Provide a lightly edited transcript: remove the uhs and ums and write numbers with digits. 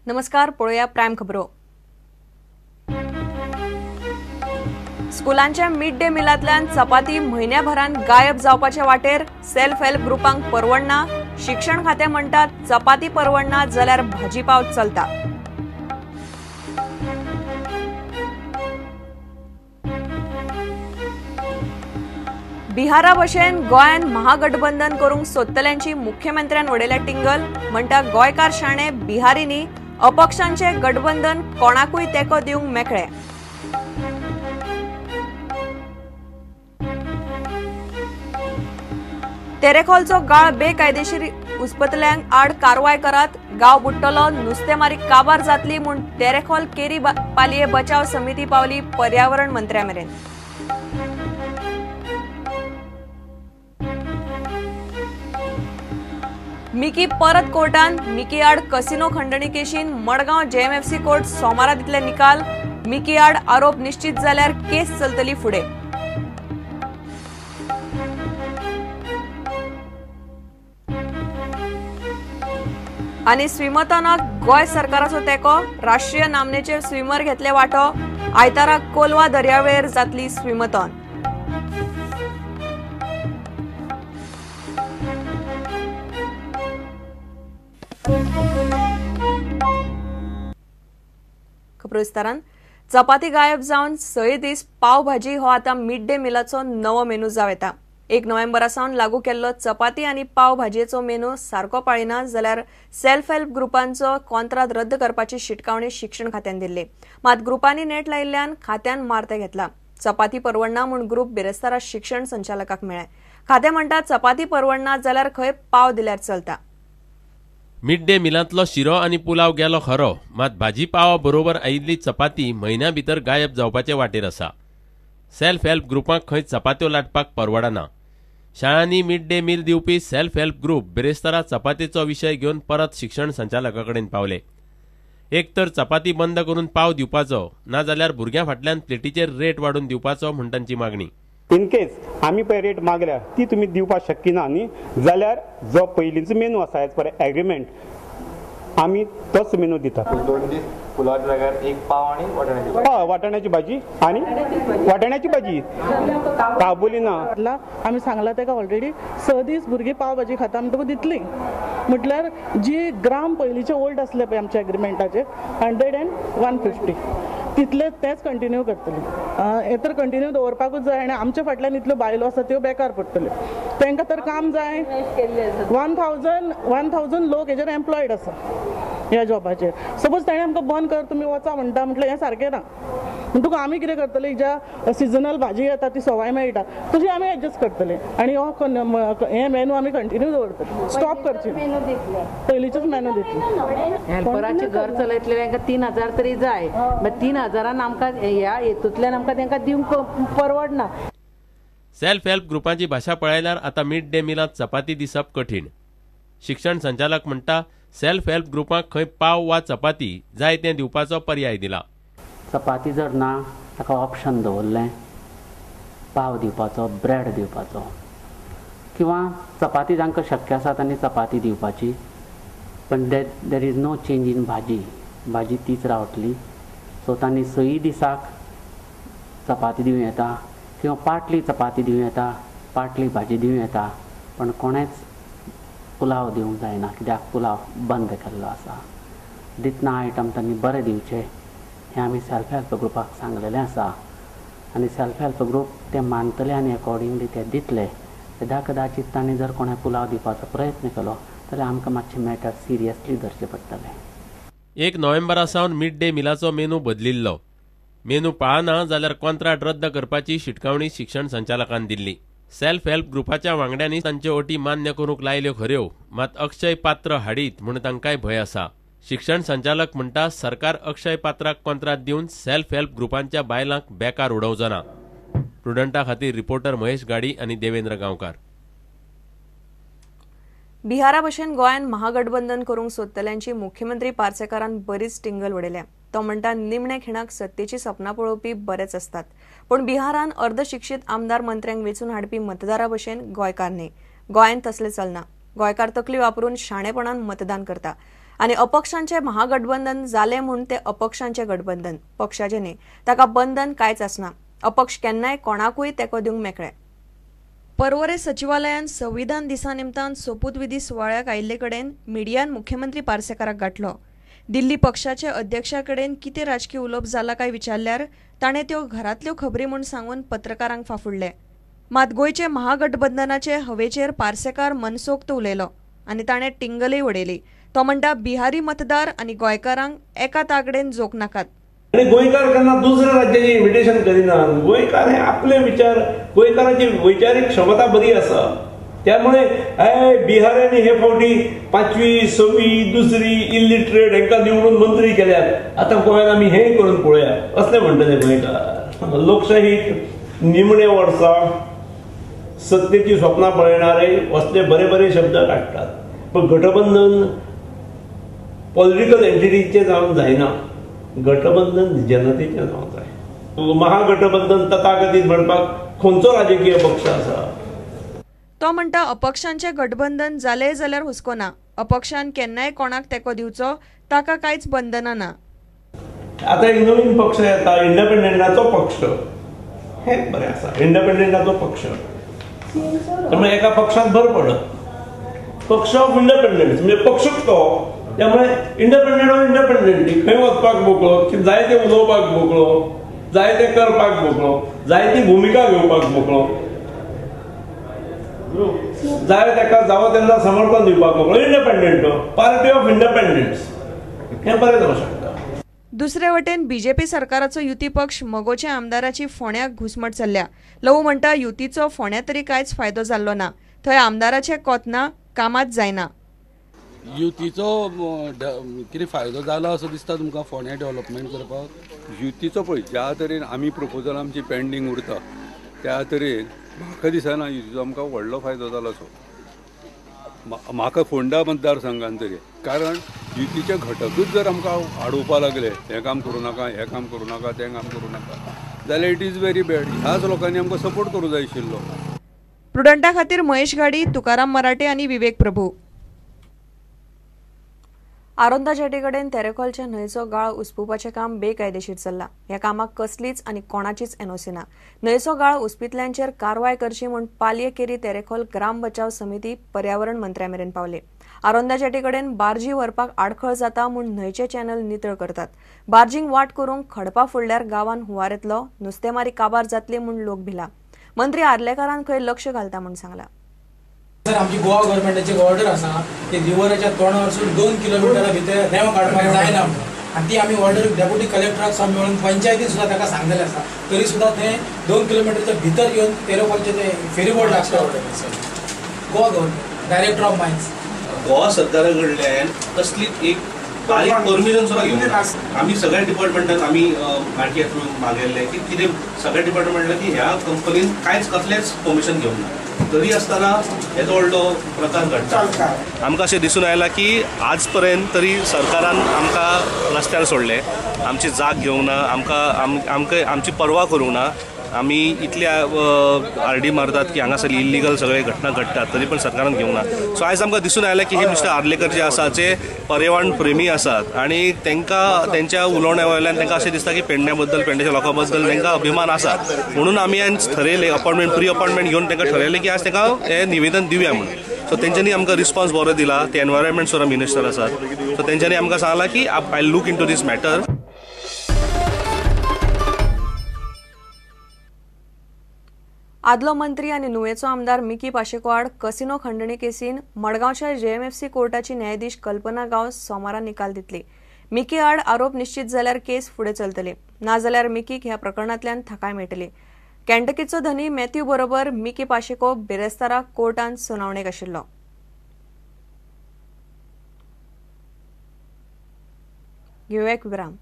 नमस्कार, पळोवया प्रायम खबरो. स्कुलांच्या मिड डे मिलांतल्यान चपाती म्हयन्याभरान गायब जावपाचे वाटेर. सेल्फ हेल्प ग्रुपांक परवडना. शिक्षण खातें म्हणटात चपाती परवडना जाल्यार भाजीपाव चलता. बिहारा भशेन गोंयान महागठबंधन करूंक सोदतल्यांची मुख्यमंत्र्यान वडयल्या टिंगल. म्हणटा गोंयकार शाणे बिहारींनी अपक्षांचे गठबंधन कोणाकूय तेंको दिवंक मेकळे. तेरेखोलचो गाळ बेकायदेशीर उस्पतल्यांक आड कारवाय करात. गांव बुडटलो, नुस्तेमारी काबार जातली म्हूण तेरेखोल केरी पालये बचाव समिती पावली पर्यावरण मंत्र्या मेरेन. मिकी परत कोर्टान. मिकी आड कसिनो खंडणी केशीन मडगांव जेएमएफसी कोर्ट सोमारा दितले निकाल. मिकी आड आरोप निश्चित जाल्यार केस चलतली फुडें. आनी स्विमथॉनाक गोंय सरकाराचो तेंको. राष्ट्रीय नामनेचे स्विमर घेतले वांटो. आयतारा कोलवा दर्यावेळेर जातली स्विमथॉन. खबरो विस्तारान. चपाती गायब जावन 6 दीस पाव भाजी हो आतां मिड डे मिलाचो नवो मेनू जावं येता. 1 नोव्हेंबरा सावन लागू केल्लो चपाती आनी पाव भाजयेचो मेनू सारको पाळिना जाल्यार सेल्फ हेल्प ग्रुपांचो कॉन्त्राद रद्द करपाची शिटकावणी शिक्षण खात्यान दिल्ली. मात ग्रुपांनी नेट लायिल्ल्यान खात्यान मारतें घेतला. चपाती परवडना म्हूण ग्रुप बिरेस्तारा शिक्षण संचालकाक मेळ्ळे. खातें म्हणटा चपाती परवडना जाल्यार खंय पाव दिल्यार चलता. मिड डे मिलांतलो शिरो आनी पुलाव गेलो खरो, मात भाजी पावा बरोबर आयिल्ली चपाती म्हयन्या भितर गायब जावपाचे वाटेर आसा. सेल्फ हेल्प ग्रुपांक खंय चपात्यो लाटपाक परवडना. शाळांनी मिड डे मील दिवपी सेल्फ हेल्प ग्रुप बिरेस्तारा चपातीचो विशय घेवन परत शिक्षण संचालका कडेन पावले. एक तर चपाती बंद करून पाव दिवपाचो, नाजाल्यार भुरग्यां फाटल्यान प्लेटीचेर रेट वाडून दिवपाचो म्हूण तांची मागणी. इन केस आमी पळय रेट मागल्या ती तुमी दिवपाक शक्य ना न्ही जाल्यार जो पयलींचो मेनू आसा एज पर एग्रीमेंट आमी तोच मेनू दिता. 2 दीस पुलावाच्या जाग्यार एक पाव आनी वाटाण्याची भाजी. हय, वाटाण्याची भाजी आनी वाटाण्याची भाजी काबुली ना. आमी सांगला ताका ऑलरेडी 6 दीस भुरगीं पाव भाजी खाता म्हणटकूच दितली. म्हटल्यार जी ग्राम पयलींचे ओल्ड आसले पळय आमच्या एग्रीमेंटाचे 100 and 150 तितले तेच कंटिन्यू करतले. हे तर कंटिन्यू दवरपाकूच जाय आनी आमच्या फाटल्यान इतल्यो बायलो आसा त्यो बेकार पडटल्यो. तांकां तर काम जाय. 1000 लोक हेजेर एम्प्लॉयड आसा ह्या जॉबाचेर. सपोज ताणें आमकां बंद कर तुमी वचा म्हणटा म्हटल्यार हें सारकें ना. म्हणटकूच आमी कितें करतले, ज्या सिजनल भाजी येता ती सवाय मेळटा तशी आमी एडजस्ट करतले आनी हो हे मेनू आमी कंटिन्यू दवरतले. स्टॉप करचे पयलींचेच मेनू दितले. हेल्पराचें घर चलयतले तांकां 3000 तरी जाय. 3000 आमकां ह्या हेतूंतल्यान आमकां तांकां दिवंक परवडना. सेल्फ हेल्प ग्रुपांची भाशा पळयल्यार आतां मिड डे मिलांत चपाती दिसप कठीण. शिक्षण संचालक म्हणटा सेल्फ हेल्प ग्रुपांक खंय पाव वा चपाती जाय तें दिवपाचो पर्याय दिला. चपाती जर ना ताका ऑप्शन दवरलें पाव दिवपाचो, ब्रेड दिवपाचो, किंवा चपाती जांकां शक्य आसा तांणी चपाती दिवपाची. पण there is no change in भाजी, भाजी तीच रावतली. सो तांणी 6 दिसाक चपाती दिवं येता किंवा पाटली चपाती दिवं येता, पाटली भाजी दिवं येता, पण कोणेच पुलाव दिवंक जायना कित्याक पुलाव बंद केल्लो आसा. दितना आयटम तांणी बरें दिवचें हें आमी सेल्फ हेल्प ग्रुपाक सांगलेलें आसा आनी सेल्फ हेल्प ग्रुप ते मानतले आनी अकॉर्डिंगली ते दितले. येदा कदाचीत तांणी जर कोणें पुलाव दिवपाचो प्रयत्न केलो जाल्यार आमकां मातशें मॅटर सिरियसली धरचें पडटलें. 1 नोव्हेंबरा सावन मिड डे मिलाचो मेनू बदलिल्लो. मेनू पाळना जाल्यार कॉन्त्राट रद्द करपाची शिटकावणी शिक्षण संचालकान दिल्ली. सेल्फ हेल्प ग्रुपाच्या वांगड्यांनी तांच्यो अटी मान्य करूंक लायल्यो खऱ्यो, मात अक्षय पात्र हाडीत म्हूण तांकांय भंय आसा. शिक्षण संचालक म्हणटा सरकार अक्षय पात्राक कॉन्त्राद दिवन सेल्फ हेल्प ग्रुपांच्या बायलांक बेकार उडोवचो ना. प्रुडंटा खातीर रिपोर्टर महेश गाडी आनी देवेंद्र गांवकार. बिहारा भशेन गोंयान महागठबंधन करूंक सोदतल्यांची मुख्यमंत्री पार्सेकारान बरीच टिंगल उडयल्या. तो म्हणटा निमणे खिणाक सत्तेची सपनां पळोवपी बरेच आसतात, पूण बिहारान अर्धशिक्षीत आमदार मंत्र्यांक वेंचून हाडपी मतदारा भशेन गोंयकार न्ही. गोंयांत तसलें चलना. गोंयकार तकली वापरून शाणेपणान मतदान करता. आनी अपक्षांचे महागठबंधन जालें म्हूण ते अपक्षांचे गठबंधन, पक्षाचें न्ही. ताका बंधन कांयच आसना. अपक्ष केन्नाय कोणाकूय तेंको दिवंक मेकळे. पर्वरे सचिवालयान संविधान दिसा निमतान सोपूतविधी सुवाळ्याक आयिल्ले कडेन मिडियान मुख्यमंत्री पार्सेकाराक गाठलो. दिल्ली पक्षाचे अध्यक्षा कडेन कितें राजकी उलोवप जाला काय विचारल्यार ताणें त्यो घरांतल्यो खबरी म्हूण सांगून पत्रकारांक फाफुडले. मात गोंयचे महागठबंधनाचे हवेचेर पार्सेकार मनसोक्त उलयलो आनी ताणें टिंगलय उडयली. तो म्हणटा बिहारी मतदार आनी गोंयकारांक एका तागडेन जोक नाकात. आनी गोंयकार केन्ना दुसऱ्या राज्याचें इन्विटेशन करिना. गोंयकार हे आपले विचार, गोंयकाराची वैचारीक क्षमता बरी आसा. त्यामुळे बिहारांनी हे फावटी 5वी 6वी 2री इलिटरेट हांकां निवडून मंत्री केल्यात, आतां गोंयांत आमी हें करून पळोवया असलें म्हणटले गोंयकार. लोकशाही निमणे वर्सा सत्तेची स्वप्नां पळयणारे असले बरे बरे शब्द काडटात, पण गठबंधन पॉलिटिकल एंटिटीचें जावन जायना, गठबंधन जनतेचें जावंक जाय. महागठबंधन तथाकथीत म्हणपाक खंयचो राजकीय पक्ष आसा? तो म्हणटा अपक्षांचें गठबंधन जालें जाल्यार हुस्को ना. अपक्षान केन्नाय कोणाक तेंको दिवचो, ताका कांयच बंधनां ना. आतां एक नवीन पक्ष येता, इंडिपेंडंटाचो पक्ष, हें बरें आसा. इंडिपेंडंटाचो पक्ष त्यामुळे एका पक्षात भर पडत, पक्ष ऑफ इंडिपेंडन्स म्हणजे पक्षूच तो, त्यामुळे इंडिपेंडंट ऑफ इंडिपेंडंट खंय वचपाक मोकळो, की जाय ते उलोवपाक मोकळो, जाय ते करपाक मोकळो, जाय ती भुमिका घेवपाक मोकळो, जाय ताका जावो तेन्ना समर्थन दिवपाक मोकळो. इंडिपेंडंट, पार्टी ऑफ इंडिपेंडन्स हें बरें जावंक शकता. दुसरे वटेन बीजेपी सरकाराचो युती पक्ष मगोच्या आमदाराची फोंड्याक घुसमट चल्ल्या. लवू म्हणटा युतीचो फोंड्या तरी कांयच फायदो जाल्लो ना. थंय आमदाराचें कोत ना, कामात जायना. युतीचो कितें फायदो जाला असो दिसता तुमकां फोंड्या डेव्हलपमेंट करपाक? युतीचो पळय ज्या तरेन आमी प्रपोजल आमची पेंडींग उरता त्या तरेन म्हाका दिसना युतीचो आमकां व्हडलो फायदो जालो असो म्हाका फोंडा मतदारसंघान तरी. कारण युतीचे घटकूच जर आमकां आडोवपा लागले, हें काम करूं नाका, हें काम करूं नाका, तें काम करूं नाका, जाल्यार it is very bad. ह्याच लोकांनी आमकां सपोर्ट करूं जाय आशिल्लो. प्रुडंटा खातीर महेश घाडी, तुकाराम मराठे आनी विवेक प्रभू. आरोंदा जेटी कडेन तेरेखोलच्या न्हंयचो गाळ उसपुपाचें काम बेकायदेशीर चल्लां. ह्या कामाक कसलीच आनी कोणाचीच एनओसी ना. न्हंयचो गाळ उसपितल्यांचेर कारवाय करची म्हूण पालये केरी तेरेखोल ग्राम बचाव समिती पर्यावरण मंत्र्या मेरेन पावले. आरोंदा जेटी कडेन बार्जी व्हरपाक आडखळ जाता म्हूण न्हंयचे चॅनल नितळ करतात. बार्जींक वाट करूंक खडपा फोडल्यार गांवान हुंवार येतलो, नुस्तेमारी काबार जातली म्हूण लोक भिला. मंत्री आर्लेकारान खंय लक्ष घालता म्हूण सांगलां. सर, आमची गोवा गव्हर्मेंटाची ऑर्डर आसा की रिवराच्या तोंडावरसून 2 किलोमिटरा भितर रेंव काडपाक जायना म्हणून, आनी ती आमी ऑर्डर डेप्युटी कलेक्टराक सुद्दां मेळून पंचायतीन सुद्दां ताका सांगलेलें आसा. तरी सुद्दां ते 2 किलोमिटरच्या भितर येवन तेरेखोलचे ते फेरीबोट लागता. Goa government director of mines Goa सरकारा कडल्यान कसलीच एक बारीक परमिशन सुद्दां घेवंक ना. आमी सगळ्या डिपार्टमेंटान आमी आरटीआय थ्रू मागयल्लें की कितें सगळ्या डिपार्टमेंटान की ह्या कंपनीन कांयच कसलेंच परमिशन घेवंक ना, तरी आसतना हेजो व्हडलो प्रकार घडटा. आमकां अशें दिसून आयलां की आज पर्यंत तरी सरकारान आमकां रस्त्यार सोडलें, आमची जाग घेवंक ना, आमकां आमकां आमची पर्वा करूंक ना. आमी इतले आरडी मारतात की हांगासर इल्लिगल सगळे घटना घडटात तरी पण सरकारान घेवंक ना. सो आयज आमकां दिसून आयलें की हे मिस्टर आर्लेकर जे आसा जे पर्यावरण प्रेमी आसात आनी तांकां तेंच्या उलोवण्या वयल्यान तांकां अशें दिसता की पेडण्या बद्दल, पेडण्याच्या लोकां बद्दल तांकां अभिमान आसा. म्हणून आमी आयज ठरयलें अपॉयंटमेंट, प्री अपॉयंटमेंट घेवन तांकां ठरयलें की आज तांकां हें निवेदन दिवया म्हणून. सो तेंच्यांनी आमकां रिस्पॉन्स बरो दिला. ते एनवायरमेंट सुद्दां मिनिस्टर आसात, सो तेंच्यांनी आमकां सांगलां की I look into this matter. आदलो मंत्री आनी नुवेचो आमदार मिकी पाशेको आड कसिनो खंडणी केसीन मडगांवच्या जेएमएफसी कोर्टाची न्यायाधीश कल्पना गांवस सोमारा निकाल दितली. मिकी आड आरोप निश्चित जाल्यार केस फुडें चलतली, नाजाल्यार मिकीक ह्या प्रकरणांतल्यान थाकाय मेळटली. कॅन्टकीचो धनी मॅथ्यू बरोबर मिकी पाशेको बिरेस्तारा कोर्टांत सुनावणेक आशिल्लो. घेवया एक विराम.